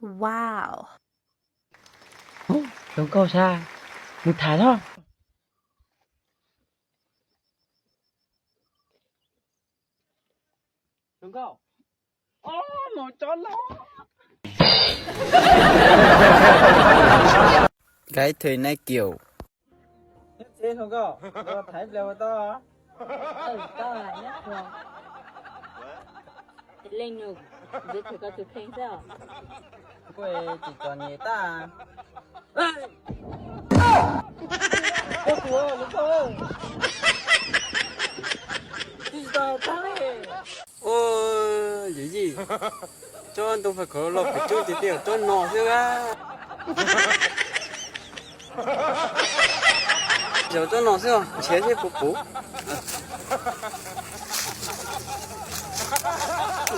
Wow. Zoo nkauj sas, mus tham los. Zoo nkauj. Mus cov los. Cái thời nay kiểu. Nyob tsev Hluas Nkauj, los tham ib pliag ua tau. Leej nug, giới thiệu koj tus kheej xwb os. Kuj tsis txom nyem tag. Koj tus Hluas Nkauj, tsis tau tag. Ua, yawm yij, tsob ntoo fais khov los pem tsob tiag tiag, tsob no xwb a. Yog tsob no xwb os, nrhiav seb puas puv.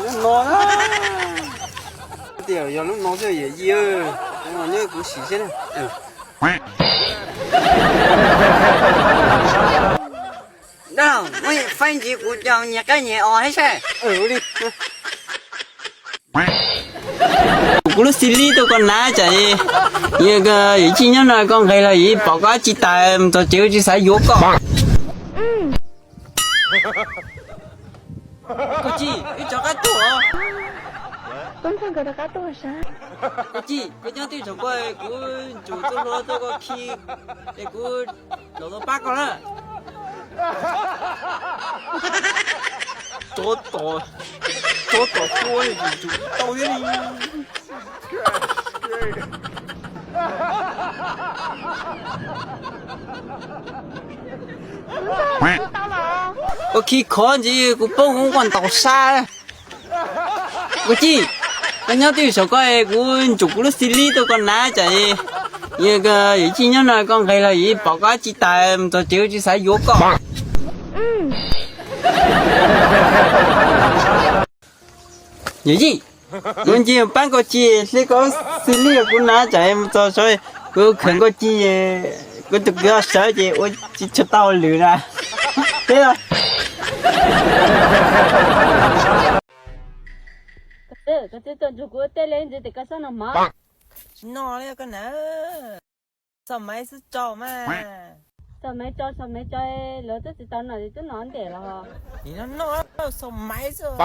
Lub no na. Tias yog lub no xwb yawm yij, nyob kuv sim seb na. Dab laug, muab faib ntsis kuv cov nyias qab nyias os thiab saib. Kuv lub xib lib tuaj koj hnav tsam yawm yij nyob no koj nqis los yawm yij pom koj dab tsi tas mus txog tsev tsis xav yuav koj. Koj Ci, wb rov qab tuaj. Koj Ci, koj nyob twj saum ko, kuv ntsum txoj hlua tuaj koj khi es kuv los tau pab koj na. Tsov tom, tsov tom tua ntsum tau thiab li. Koj khi khov ntxiv kuv poob kuv nquaj ntaus sab. Koj Ci, koj nyob twj saum ko, kuv ntsum kuv lub xib lib tuaj koj hnav tsam yawm yij nyob no koj nqis los yawm yij pom koj dab tsi tas mus txog tsev tsis xav yuav koj. Yawm yij, kuv ncig pab Koj Ci, seb koj xib lib kuv hnav tsam mus txog saud, kuv khaws Koj Ci, kuv tus kwv sawv ces ua tsis tshua tau lwm na. Teb os. Koj twb tuaj nrug kuv ua teb li ntxiv tes koj txhob noj mov. Tsis noj li koj na. Txog maiv xwb tso mas. Txog maiv tso, txog maiv tso, lawv twb tsis tau noj, twb noj ntev los. Nim no noj, txog maiv xwb.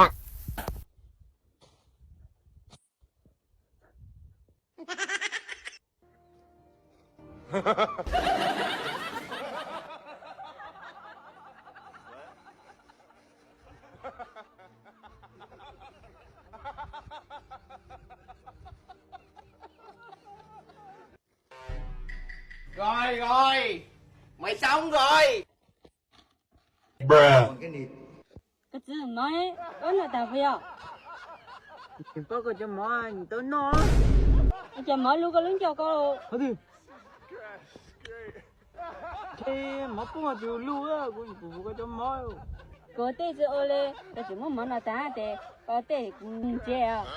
Rồi, rồi. Mày sống rồi. Koj txiv, mov ua no tas puas yog? Tsis paub koj cov mov, tau noj. Cov mov lug koj lub ncauj ko. Ces mov poob tus lug, kuv tsis pum koj cov mov. Koj tej tsis ua li, koj tsis muab mov no tas ces koj tej kuv ntse os.